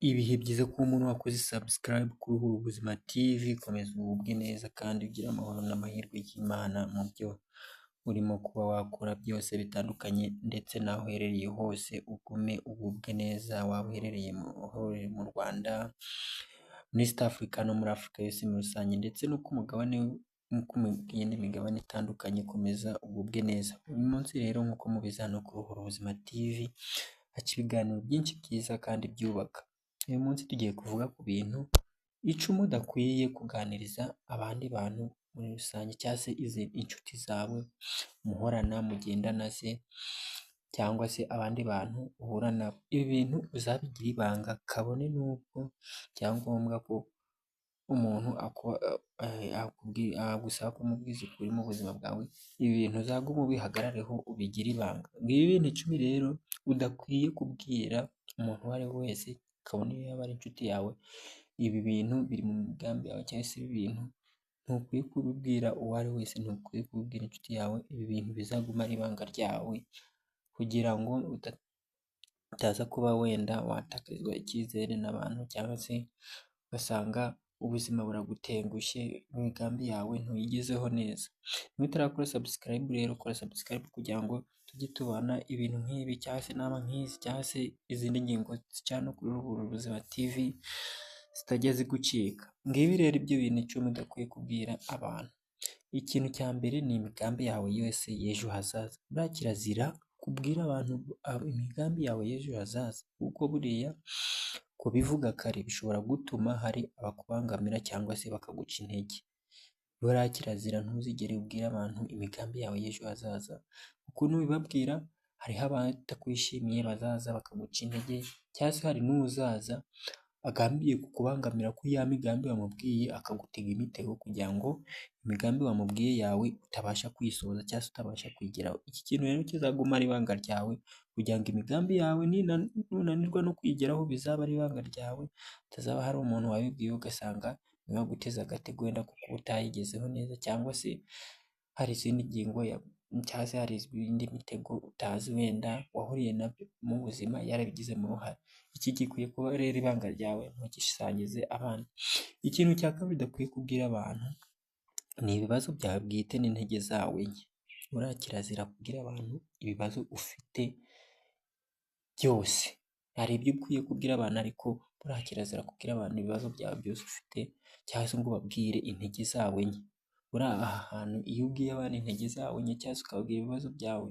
Ibihe byiza kuba umuntu wakoze subscribe kuri Ubuzima TV, komeza ugubwe neza kandi ugire amahoro n'amahirwe y'Imana mu byo urimo kuba wakora byose bitandukanye, ndetse n'aho uherereye hose ugume ugubwe neza, waba uherereye mu Rwanda, muri East Africa no muri Afurika yose muri rusange, ndetse no ku mugabane ku yindi migabane itandukanye, komeza ugubwe neza. Uyu munsi rero nk'uko mubizi hano kuri Ubuzima TV haca ibiganiro byinshi byiza kandi byubaka. Uyu munsi tugiye kuvuga ku bintu 10 udakwiye kuganiriza abandi bantu muri rusange, cyangwa se izi inshuti zawe muhorana, mugendana se, cyangwa se abandi bantu uhura nabo. Ibi bintu uzabigire ibanga kabone n'ubwo byangombwa ko umuntu agusaba kumubwiza ukuri mu buzima bwawe, ibi bintu uzagume ubihagarareho ubigire ibanga. Ngibi ibintu 10 rero udakwiye kubwira umuntu uwo ari we wese, kabone niyo yaba ari inshuti yawe, ibi bintu biri mu migambi yawe cyangwa se ibi bintu ntukwiye kubibwira uwo ari we wese, ntukwiye kubibwira inshuti yawe, ibi bintu bizaguma ari ibanga ryawe kugira ngo utaza kuba wenda watakarizwa icyizere n'abantu, cyangwa se ugasanga ubuzima buragutengushye, imigambi yawe ntuyigezeho neza. Niba utarakora subscribe rero kora subscribe kugira ngo tujye tubana ibintu nk'ibi, cyangwa se inama nk'izi, cyangwa se izindi ngingo zica no kuri Ubuzima TV zitajya zigucika. Ngibi rero ibyo bintu 10 udakwiye kubwira abantu. Ikintu cya mbere ni imigambi yawe yose y'ejo hazaza. Buriya kirazira kubwira abantu imigambi yawe y'ejo hazaza, kuko buriya kubivuga kare bishobora gutuma hari abakubangamira cyangwa se bakaguca intege. Buriya kirazira ntuzigere ubwira abantu imigambi yawe y'ejo hazaza, kuko nubibabwira hariho abatakwishimiye bazaza bakaguca intege, cyangwa se hari n'uzaza agambiriye kukubangamira kuri ya migambi wamubwiye, akagutega imitego kugira ngo imigambi wamubwiye yawe utabasha kuyisohoza cyangwa se utabasha kuyigeraho. Iki kintu rero kizaguma ari ibanga ryawe kugira ngo imigambi yawe nunanirwa no kuyigeraho bizabe ari ibanga ryawe, hatazaba hari umuntu wabibwiye ugasanga niwe waguteze agatego wenda kuko utayigezeho neza, cyangwa se hari izindi ngingo cyangwa se hari indi mitego utazi wenda wahuriye nabyo mu buzima yarabigizemo uruhare. Iki gikwiye kuba rero ibanga ryawe, ntugisangize abandi. Ikintu cya kabiri udakwiye kubwira abantu ni ibibazo byawe bwite n'intege zawe nke. Buriya kirazira kubwira abantu ibibazo ufite byose. Hari ibyo ukwiye kubwira abantu, ariko buriya kirazira kubwira abantu ibibazo byawe byose ufite, cyangwa se ngo ubabwire intege zawe nke. Buriya aha hantu iyo ubwiye abantu intege zawe nke cyangwa se ukababwira ibibazo byawe,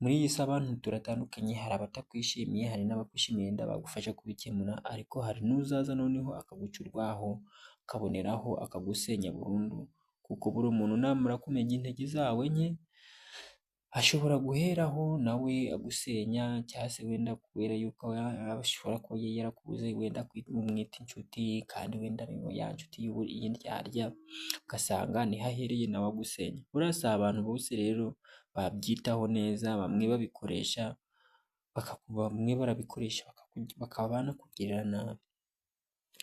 muri iyi si abantu turatandukanye, hari abatakwishimiye, hari n'abakwishimiye wenda bagufasha kubikemura, ariko hari n'uzaza noneho akaguca urwaho, akaboneraho akagusenya burundu, kuko buri muntu namara kumenya intege zawe nke, ashobora guheraho nawe agusenya, cyangwa se wenda kubera yuko ashobora kuba yarakubuze wenda umwita inshuti, kandi wenda ari ya nshuti y'indyarya, ugasanga niho ahereye nawe agusenya. Buriya si abantu bose rero babyitaho neza, bamwe babikoresha, bamwe barabikoresha bakaba banakugirira nabi.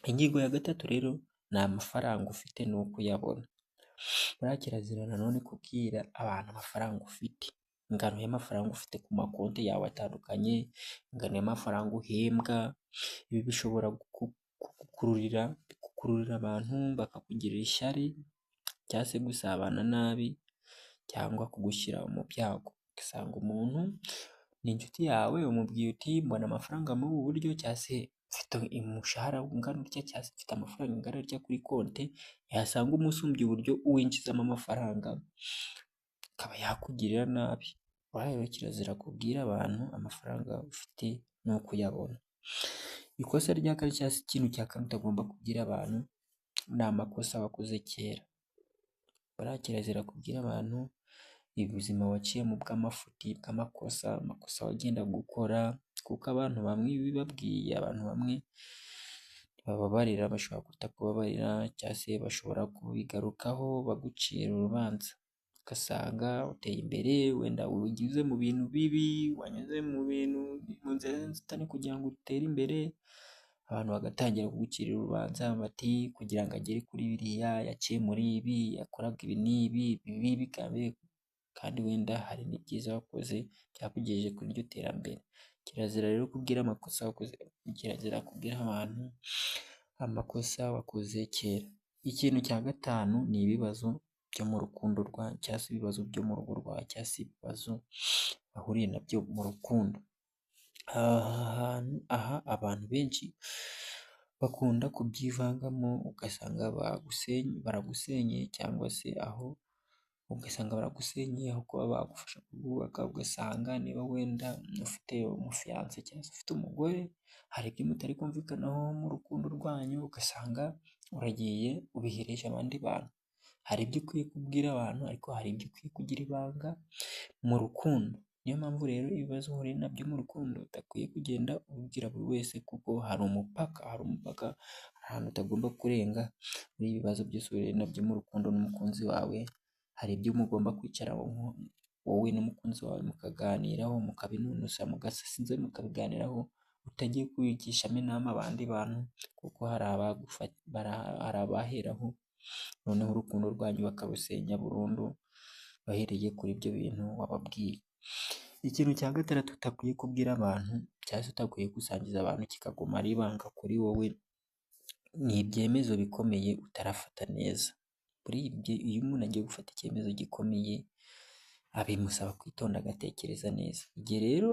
Ingingo ya gatatu rero ni amafaranga ufite n'uko uyabona. Buriya kirazira nanone kubwira abantu amafaranga ufite, ingano y'amafaranga ufite ku makonti yawe atandukanye, ingano y'amafaranga uhembwa, ibi bishobora kugukururira abantu bakakugirira ishyari, cyangwa se gusabana nabi, cyangwa kugushyira mu byago. Ugasanga umuntu ni inshuti yawe umubwiye uti mbona amafaranga muri ubu buryo, cyangwa se mfite umushahara ungana utya, cyangwa se mfite amafaranga angana atya kuri konti, yasanga umusumbya uburyo winjizamo amafaranga akaba yakugirira nabi. Buriya rero kirazira kubwira abantu amafaranga ufite n'uko uyabona. Ikosa rya kane cyangwa se ikintu cya kane utagomba kubwira abantu ni amakosa wakoze kera. Buriya kirazira kubwira abantu ubuzima waciyemo bw'amafuti, bw'amakosa, amakosa wagenda gukora, kuko abantu bamwe iyo ubibabwiye, abantu bamwe ntibababarira, bashobora kutakubabarira, cyangwa se bashobora kubigarukaho bagucira urubanza, ugasanga uteye imbere wenda unyuze mu bintu bibi, wanyuze mu bintu mu nzira y'inzitane kugira ngo utere imbere, abantu bagatangira kugucira urubanza bati kugira ngo agere kuri biriya yaciye muri ibi, yakoraga ibi n'ibi, bibi, kandi wenda hari n'ibyiza wakoze byakugejeje kuri iryo terambere. Kirazira rero kubwira amakosa wakoze, kirazira kubwira abantu amakosa wakoze kera. Ikintu cya gatanu ni ibibazo byo mu rukundo rwawe cyangwa se ibibazo byo mu rugo rwawe cyangwa se ibibazo wahuriye nabyo mu rukundo. Aha abantu benshi bakunda kubyivangamo, ugasanga baragusenyeye cyangwa se aho ugasanga baragusenyeye aho kuba bagufasha kubaka, ugasanga niba wenda ufite umufiyanse cyangwa se ufite umugore, hari ibyo mutari kumvikanaho mu rukundo rwanyu, ugasanga uragiye ubihereje abandi bantu. Hari ibyo ukwiye kubwira abantu ariko hari ibyo ukwiye kugira ibanga mu rukundo. Niyo mpamvu rero ibibazo uhuye nabyo mu rukundo udakwiye kugenda ubibwira buri wese, kuko hari umupaka, hari umupaka, ahantu utagomba kurenga muri ibi bibazo byose uhuye nabyo mu rukundo n'umukunzi wawe. Hari ibyo mugomba kwicara wowe n'umukunzi wawe mukaganiraho, mukabinonosa, mugasasa inzobe mukabiganiraho, utagiye kubigishamo inama abandi bantu, kuko hari abaheraho noneho urukundo rwanyu bakarusenya burundu bahereye kuri ibyo bintu wababwiye. Ikintu cya gatandatu utakwiye kubwira abantu cyangwa se utakwiye gusangiza abantu kikaguma ari ibanga kuri wowe, ni ibyemezo bikomeye utarafata neza. Buriya iyo umuntu agiye gufata icyemezo gikomeye bimusaba kwitonda agatekereza neza. Igihe rero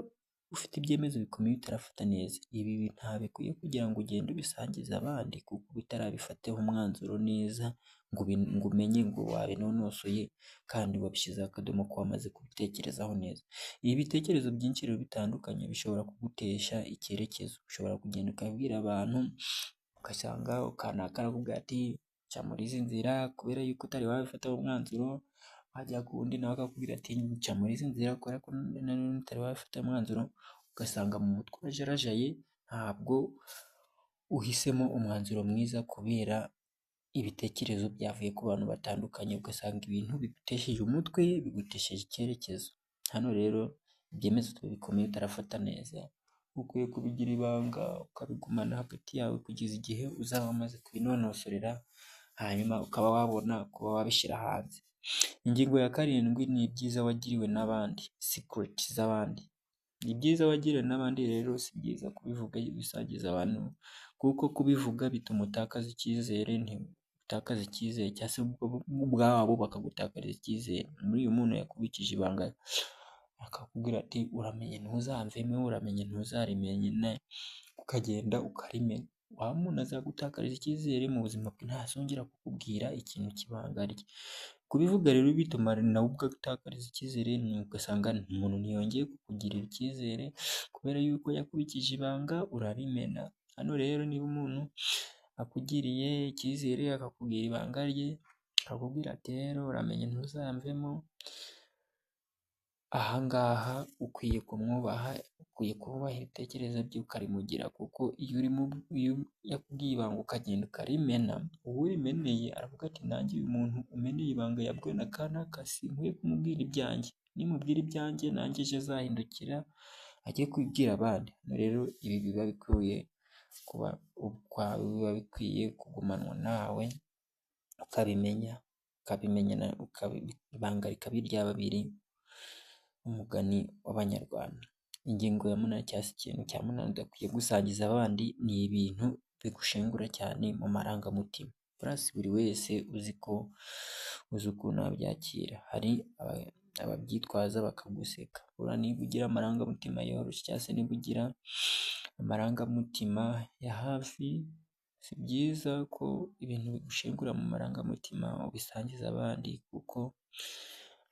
ufite ibyemezo bikomeye utarafata neza, ibi ntabikwiye kugira ngo ugende ubisangize abandi, kuko utarabifataho umwanzuro neza ngo umenye ngo wabinonosoye kandi wabishyizeho akadomo ko wamaze kubitekerezaho neza. Ibi bitekerezo byinshi rero bitandukanye bishobora kugutesha icyerekezo. Ushobora kugenda ukabwira abantu, ugasanga kanaka arakubwira ati ca muri izi nzira kubera yuko utari wabifataho umwanzuro, wajya ku wundi nawe akakubwira ati ca muri izi nzira kubera ko nanone utari wabifataho umwanzuro, ugasanga mu mutwe urajarajaye, ntabwo uhisemo umwanzuro mwiza kubera ibitekerezo byavuye ku bantu batandukanye, ugasanga ibintu bigutesheje umutwe, bigutesheje icyerekezo. Hano rero ibyemezo bikomeye utarafata neza, ukwiye kubigira ibanga ukabigumana hagati yawe kugeza igihe uzaba wamaze kubinonosorera, hanyuma ukaba wabona kuba wabishyira hanze. Ingingo ya karindwi ni ibyiza wagiriwe n'abandi, secret z'abandi. Ibyiza wagiriwe n'abandi rero si byiza kubivuga ubisangiza abantu, kuko kubivuga bituma utakaza icyizere, utakaza icyizere cyangwa se ubwabo bakagutakariza icyizere. Muri uyu muntu yakubikije ibanga akakubwira ati uramenye ntuzamvemo, uramenye ntuzarimene, ukagenda ukarimena. Wa muntu azagutakariza icyizere mu buzima bwe, ntazongera kukubwira ikintu cy'ibanga rye. Kubivuga rero bituma nawe ubwe agutakariza icyizere, ugasanga umuntu ntiyongeye kukugirira icyizere kubera yuko yakubikije ibanga urarimena. Hano rero niba umuntu akugiriye icyizere akakubwira ibanga rye, akakubwira ati rero uramenye ntuzamvemo, aha ngaha ukwiye kumwubaha, ukwiye kubaha ibitekerezo bye ukarimugira, kuko iyo yakubwiye ibanga ukagenda ukarimena, uwo urimeneye aravuga ati nanjye uyu muntu umeneye ibanga yabwiwe na kanaka sinkwiye kumubwira ibyanjye, nimubwira ibyanjye nanjye ejo azahindukira ajye kubibwira abandi. Rero ibi biba bikwiye kuba ukwawe, biba bikwiye kugumanwa nawe ukabimenya, ibanga rikaba irya babiri, umugani w'Abanyarwanda. Ingingo ya munani cyangwa se ikintu cya munani udakwiye gusangiza abandi, ni ibintu bigushengura cyane mu marangamutima. Buriya si buri wese uzi ko uzi ukuntu wabyakira, hari ababyitwaza bakaguseka. Buriya niba ugira amarangamutima yoroshye cyangwa se niba ugira amarangamutima ya hafi, si byiza ko ibintu bigushengura mu marangamutima ubisangiza abandi, kuko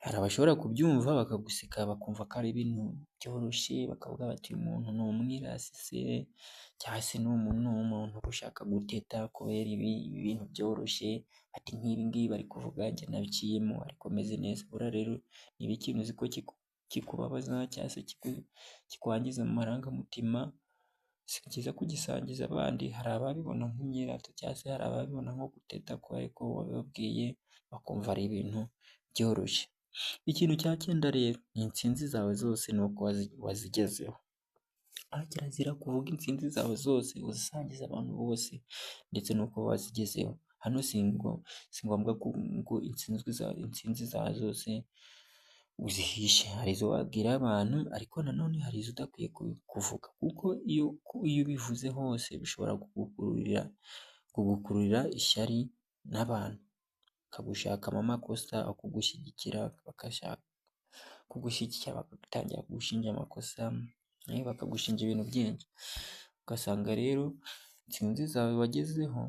hari abashobora kubyumva bakaguseka, bakumva ko ari ibintu byoroshye, bakavuga bati uyu muntu ni umwirasi se, cyangwa se ni umuntu ushaka guteta kubera ibi bintu byoroshye, ati nk'ibi ngibi bari kuvuga njye nabiciyemo ariko meze neza. Buriya rero niba ikintu uzi ko kikubabaza cyangwa se kikwangiza mu marangamutima, si byiza kugisangiza abandi. Hari ababibona nk'imyirato cyangwa se hari ababibona nko guteta kubera ko wabibabwiye bakumva ari ibintu byoroshye. Ikintu cya cyenda rero ni intsinzi zawe zose nuko wazigezeho. Kirazira kuvuga intsinzi zawe zose uzisangiza abantu bose ndetse n'uko wazigezeho. Hano si ngombwa ngo intsinzi zawe zose uzihishe. Hari izo wabwira abantu ariko nanone hari izo udakwiye kuvuga, kuko iyo ubivuze hose bishobora kugukururira ishyari n'abantu, bakagushakamo amakosa, aho kugushyigikira bagashaka kugushyigikira bagatangira kugushinja amakosa, bakagushinja ibintu byinshi, ugasanga rero intsinzi zawe wagezeho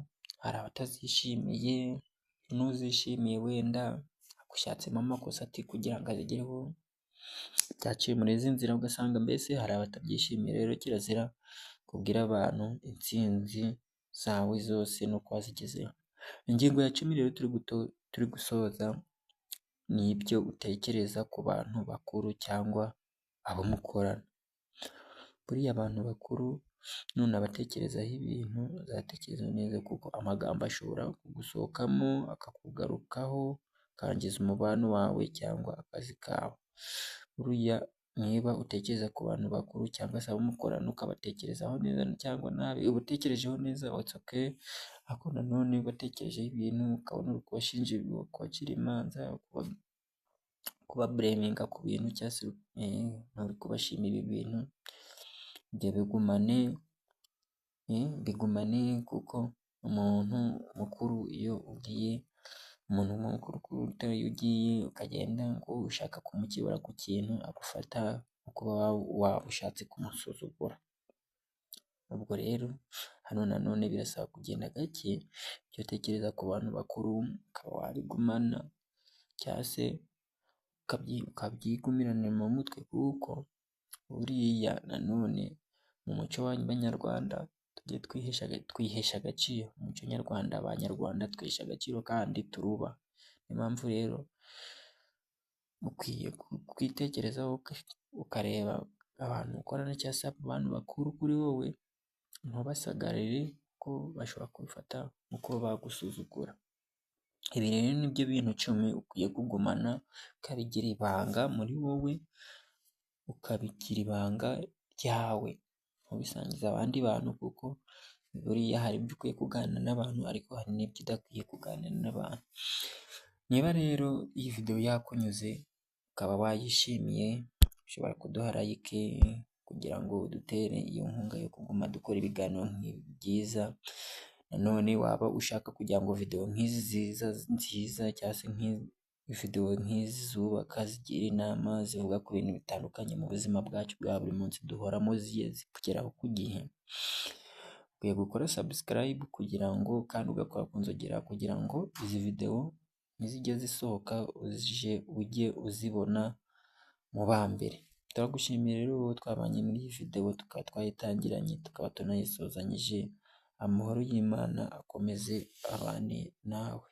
hari abatazishimiye, n'uzishimiye wenda agushatsemo amakosa ati kugira ngo azigereho byaciye muri izi nzira, ugasanga mbese hari abatabyishimiye. Rero kirazira kubwira abantu intsinzi zawe zose n'uko wazigezeho. Ingingo ya 10 rero turi gusoza ni ibyo utekereza ku bantu bakuru cyangwa abo mukorana. Buriya abantu bakuru nunabatekerezaho ibintu uzatekereza neza, kuko amagambo ashobora kugusohokamo akakugarukaho, akangiza umubano wawe cyangwa akazi kawe. Buriya niba utekereza ku bantu bakuru cyangwa se abo mukorana ukabatekerezaho neza cyangwa nabi, uba utekerejeho neza it's okay, ariko nanone ubatekerejeho ibintu ukabona uri kubashinja, kubacira imanza, kubabureminga ku bintu cyangwa se uri kubashimira ibintu, ibyo bigumane kuko umuntu mukuru iyo ugiye, umuntu mukuru iyo ugiye ukagenda ngo ushaka kumukebura ku kintu, agufata nko kuba waba ushatse kumusuzugura. Ubwo rero hano nanone birasaba kugenda gake, ibyo utekereza ku bantu bakuru ukaba wabigumana cyangwa se ukabyigumirana mu mutwe, kuko buriya nanone mu muco w'Abanyarwanda tujye twihesha agaciro. Mu muco nyarwanda Abanyarwanda twihesha agaciro kandi turubaha. Niyo mpamvu rero ukwiye kwitekerezaho ukareba abantu ukorana cyangwa se abantu bakuru kuri wowe, ntubasagarire kuko bashobora kubifata nko bagusuzugura. Ibi rero nibyo bintu 10 ukwiye kugumana ukabigira ibanga muri wowe, ukabigira ibanga ryawe, ntubisangize abandi bantu, kuko buriya hari ibyo ukwiye kuganira n'abantu ariko hari n'ibyo udakwiye kuganira n'abantu. Niba rero iyi video yakunyuze ukaba wayishimiye, ushobora kuduha like kugira ngo udutere iyo nkunga yo kuguma dukora ibiganiro nk'ibi byiza. Nanone waba ushaka kugira ngo video nk'izi ziza nziza cyangwa se video nk'izi zubaka, zigira inama, zivuga ku bintu bitandukanye mu buzima bwacu bwa buri munsi duhoramo, zigiye zikugeraho ku gihe, ukwiye gukora subscribe kugira ngo kandi ugakora ku nzogera kugira ngo izi video nizijya zisohoka ujye uzibona mu ba mbere. Turagushimiye rero wowe twabanye muri iyi video, tukaba twayitangiranye tukaba tunayisozanyije. Amahoro y'Imana akomeze abane nawe.